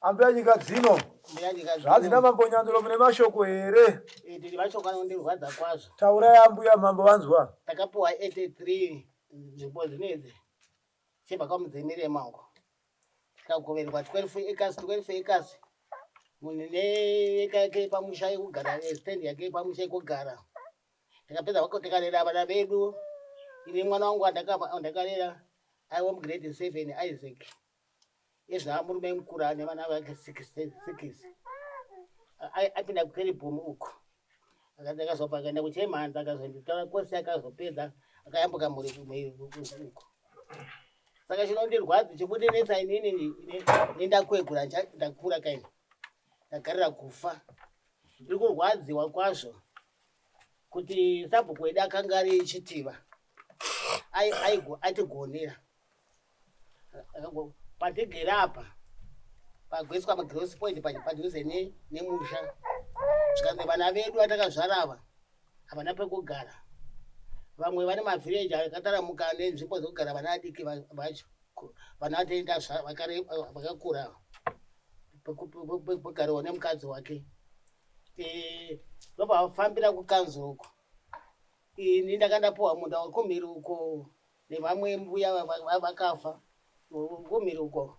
Ambuya nyika dzino zvanzi namambo Nyanduro mune mashoko here? Eh, tine mashoko anondirwadza kwazvo. Taurai ambuya mambo vanzwa. Takapiwa 83 nzvimbo dzinedzi chibva kwamudzimire mangu tikagoverwa 12 acres 12 acres munhu neyeka yake pamusha yekugara eh, stand yake pamusha yekugara tikapedza vako tikarera vana vedu ini mwana wangu wandakarera aiwa mugrade 7 Isaac Ezva murume mukuru ane vana vake sikisi apinda kukeribhomu uku akazobva akaenda kuchemhanza akazonditora kwose akazopedza akayambuka mhuri uku saka chinondirwadza chekundinetsa inini nendakwegura ndakura kaini ndagarira kufa ndiri kurwadziwa kwazvo kuti sabhuku wedu akanga ari chitiva atigonera patigere apa pagoiswa magrowth point padhuze nemusha zvikanzi vana vedu vatakazvara ava havana pekugara vamwe vane mavhireji akataramuka nenzvimbo dzekugara vana vadiki vacho vana vatenda vakakura pekugariwa nemukadzi wake eh, ndobva vafambira kukanzuro uko ini ndakandapuwa munda wekumhiri uko nevamwe mbuya vakafa kumhiri uko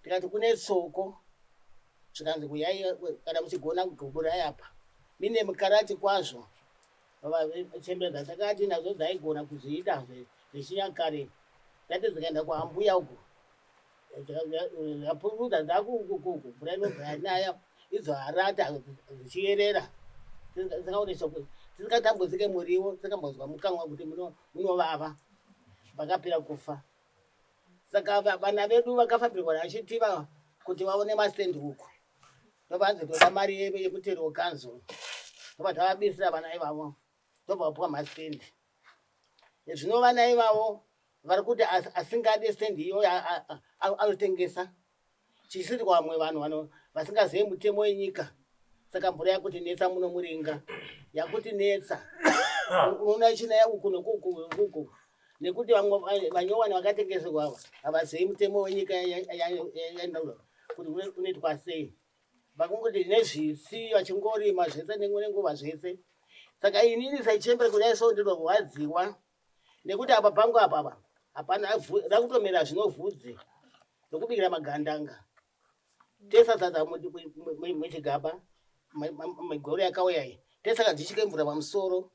ndikati kune tsoko zvikanzi kuyai kana muchigona kuguburai apa mine mukarati kwazvo chembere dzakati nadzo dzaigona kuzviita zvechinyakare dzati dzikaenda kwaambuya uko dzapururudza dzakukukuku mvura inobva yanaya idzo harata dzichiyerera dzisingatambudzike muriwo dzikambonzwa mukanwa kuti munovava vakapera kufa saka vana vedu vakafambirwa nachitiva kuti vaone mastendi uku ndovanzi toda mari yemutero wekanzuro ndobva tavabisira vana ivavo ndobva vapuwa mastendi zvino vana ivavo vari kuti asingade stendi iyoyo anotengesa chisiri vamwe vanhu vano vasingazive mutemo wenyika saka mvura yakutinetsa muno muringa yakutinetsa unoona ichinaya uku nekuku uku nekuti vamwe vanyowani vakatengeserwa ava havazivi mutemo wenyika yandaura kuti unoitwa sei vakungoti nezvisi vachingorima zvese nenguva zvese saka inini saichembere kudai so ndinorwadziwa nekuti apa pangu apa apa hapana rakutomera zvinovhudzi nokubikira magandanga tesa sadza muchigaba migoro yakauya iyi tesa kadzichike mvura pamusoro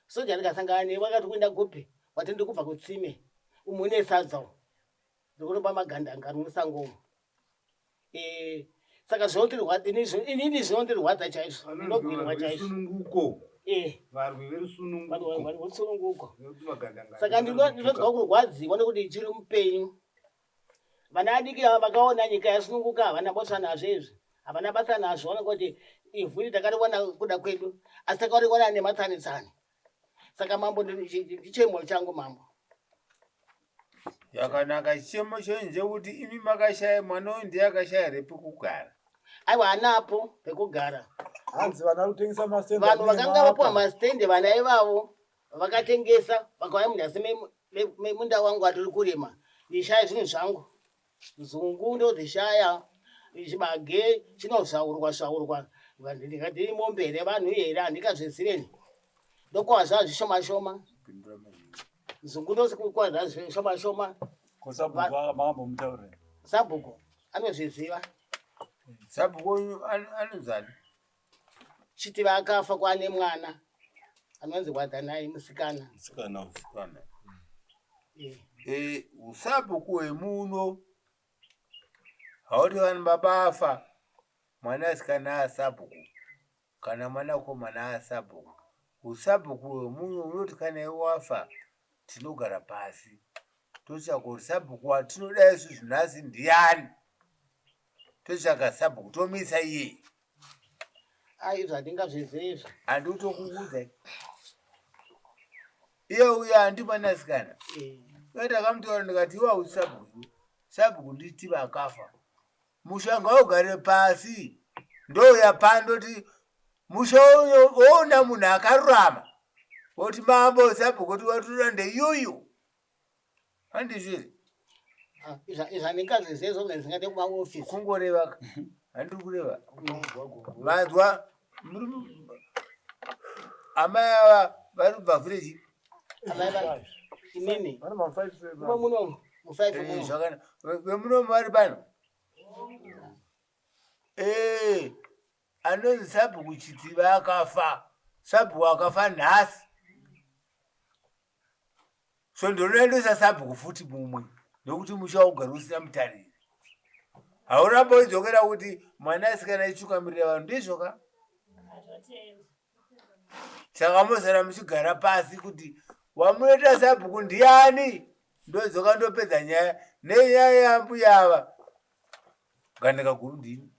soja ndikasangana newe akati kuenda kupi wati ndikubva kutsime umu une sadza ndikunopa magandanga ari musango umu eh, saka zvinondirwadza inini zvinondirwadza chaizvo ndinogwinwa chaizvo eh. varwi verusununguko saka ndinonzwa kurwadziwa nekuti ndichiri mupenyu vana vadiki ava vakaona nyika yasununguka havana basa nazvo izvi havana basa nazvo vanonga kuti ivhu iri takariwana kuda kwedu asi takariwana nematsanitsani saka mambo ndichemo changu mambo yakanaka chichemo chenyu chekuti imi makashaya mwana uyu ndiye akashaya here pekugara aiwa anapo pekugara hanzi vana kutengesa mastendi vanhu vakanga vapiwa mastendi vana ivavo vakatengesa vakauya munyasi memunda wangu atiri kurima ndishaya zvinhu zvangu nzungu ndodzishaya chibage chinoshaurwa shaurwa ndikati mombe here vanhu here handikazviziveni ndokwazva zvishoma shoma nzungu ndokwazva zvishoma shoma sabhuku anozviziva sabhuku anonzani Chitiva akafa kwane mwana anonzi Wadzanai musikana. Musikana musikana. Eh, eh usabhuku wemuno hauti vanhu baba afa mwanasikana asabhuku kana mwanakomana asabhuku usabhuku wemuno unoti kana iwe wafa tinogara pasi totsvaka kuti sabhuku watinoda isusu nhasi ndiyani totsvaka sabhuku tomisa iye Ai izvo handingazvizivi izvo. Handitokuudza. Iye uyo handi mwanasikana. Eh. Uye ndakamutora ndikati iwe hausi sabhuku. Sabhuku nditi vakafa. Musha ngaugare pasi. Ndouya pano ndoti musha uyo woona munhu akarurama. Woti mambo sabhuku kuti watoda ndeyuyu. Handizvo here? Ah, izvanikazvizive zvomene zvingaite kumaofisi kungoreva handiri kureva manzwa amai ava vari kubva village inini muno mufive eh, zvakanaka vemunomu vari pano eh, anonzi sabhuku chitsiva akafa sabhuku akafa nhasi so ndinoendesa sabhuku futi mumwe nokuti musha ugara usina mutariri hauramba uidzokera kuti mwana asikana ichukamirira vanhu ndizvo ka saka mosara muchigara pasi kuti wamunoita sabhuku ndiani ndodzoka ndopedza nyaya nenyaya yambuya ava gandika guru ndini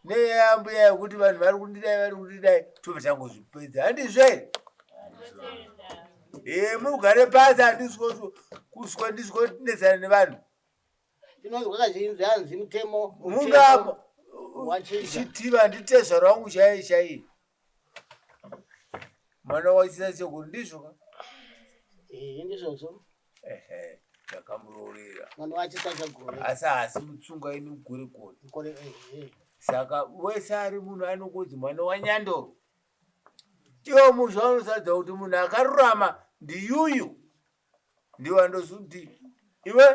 neyambuya yekuti vanhu vari kundidai vari kundidai tobva tangozvipedza handizve ee mugare pasi handisi kuswa ndisikotinetsana nevanhu tinonzwa kazhinji hanzi mutemo munga chitiva nditezvara wangu chaiye chaiye mwana wachisa chekuru ndizvo ka ee ndizvozvo ehe ndakamuroorera mwana wachisa chegore asi haasi mutsunga ini gore gore gore ehe saka wese ari munhu anongonzi mwana wanyandoro iwo musha unosaridza kuti munhu akarurama ndiyuyu ndiwo andozuti iwe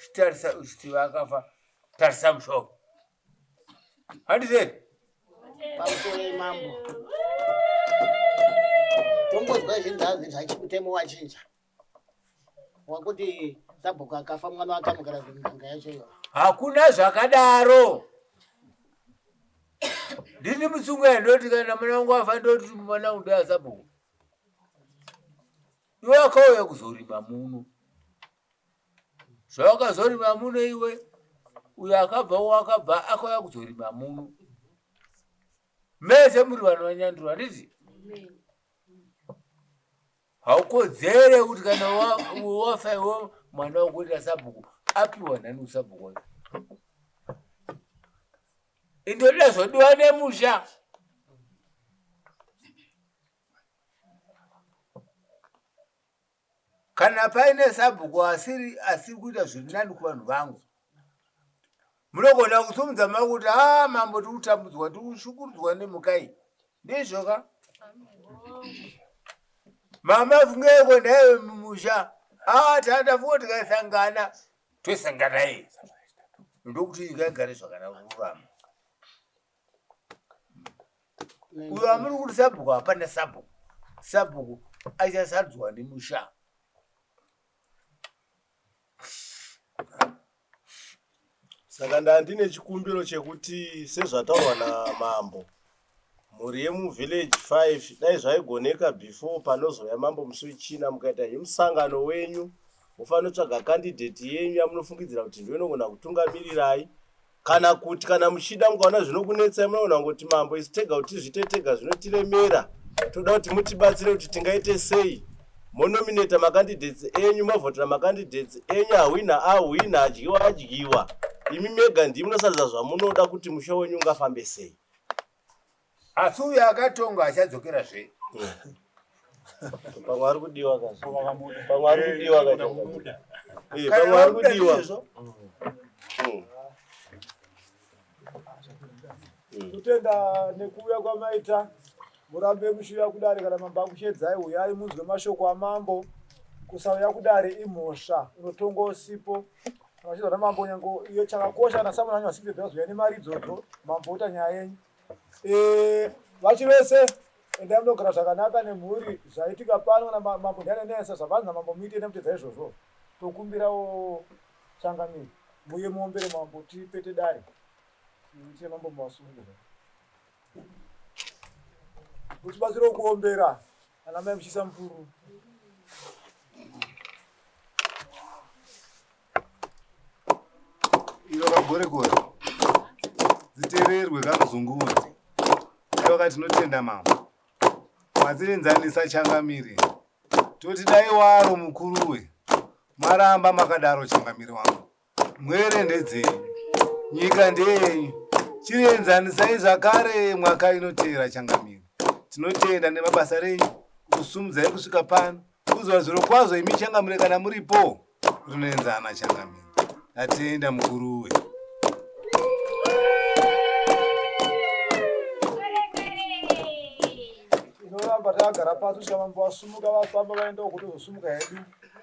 chitarisa uchitiva akafa tarisa musha uyu handizeri pamusoro mambo tongonzwa zvinhu zvachimutemo wachinja wakuti sabhuku akafa mwana wake anogara zimuganga yacho iyo hakuna zvakadaro ndini mutsunga ndoti kana mwana wangu afa ndoti mwana wangu ndeasabhuku iwe wakauya kuzorima muno zvawakazorima muno iwe uyo akabva wakabva akauya kuzorima muno mese muri vanhu vanyanduro handiti haukodzere kuti kana wafa iwe mwana wakuita sabhuku apiwa nani usabhuku wacho indoda zvodiwa nemusha kana paine sabhuku asiri asiri kuita zviri nani kuvanhu vangu munogona kusumudza maoko kuti a ah, mambo tiri kutambudzwa tiri kushukurudzwa nemhuka iyi ndizvo ka mama fungeiko ndaive mumusha a ah, tandafunga tikasangana tosangana iyi ndokuti nyika igare zvakanaka kururama uyo amuri kuti sabhuku hapana sabhuku sabhuku achasarudzwa nemusha Saka ndandine chikumbiro chekuti sezvataurwa namambo mhuri yemuvillage 5 dai zvaigoneka before panozouya mambo musi wechina mukaita zvemusangano wenyu mofanotsvaga candidate yenyu yamunofungidzira kuti ndiyo inogona kutungamirirai kana kuti kana muchida mukaona zvinokunetsai munoona kungoti mambo isu tega kuti tizviite tega zvinotiremera toda kuti mutibatsire kuti tingaite sei monominata macandidates enyu movhotera macandidates enyu ahwina ahwina adyiwa adyiwa imi mega ndimi munosarudza zvamunoda kuti musha wenyu ungafambe sei Asi uyo akatonga achadzokera zve. Pamwe ari kudiwa ka. Pamwe ari kudiwa ka. Eh, pamwe ari kudiwa. Mm. Kutenda nekuuya kwamaita murambe muchiuya kudare kana mambo akushedzai uyai munzwe mashoko amambo kusauya kudare imhosva unotongwa usipo kana namambo nyange iyo chakakosha kana samuna anyu asipedza vazouya nemari idzodzo mambo oita nyaya yenyu Eh, vachi vese endai munogara zvakanaka nemhuri zvaitika pano kana mambo ndianenesa zvavanzi namambo muite nemutedza izvozvo tokumbirawo changamire muye muombere mambo tipete dare tiite mambo muvasunge mutibatsire kuombera ana mai muchiisa mupururu Iro kagorekore dzitererwe kamuzungudzi dai wakati tinotenda mambo madzienzanisa changamire toti dai waro mukuruwe maramba makadaro changamire wangu mwere ndedzenyu nyika ndeyenyu chirienzanisai zvakare mwaka inoteera changamire tinotenda nemabasa renyu kusumudzai kusvika pano kuziva zviro kwazvo imi changamire kana muripo. Rinoenzana changamire. Ndatenda mukuruwe. Tinoramba takagara pasi kusvika mambo vasumuka vafamba vaenda uko tozosumuka hedu.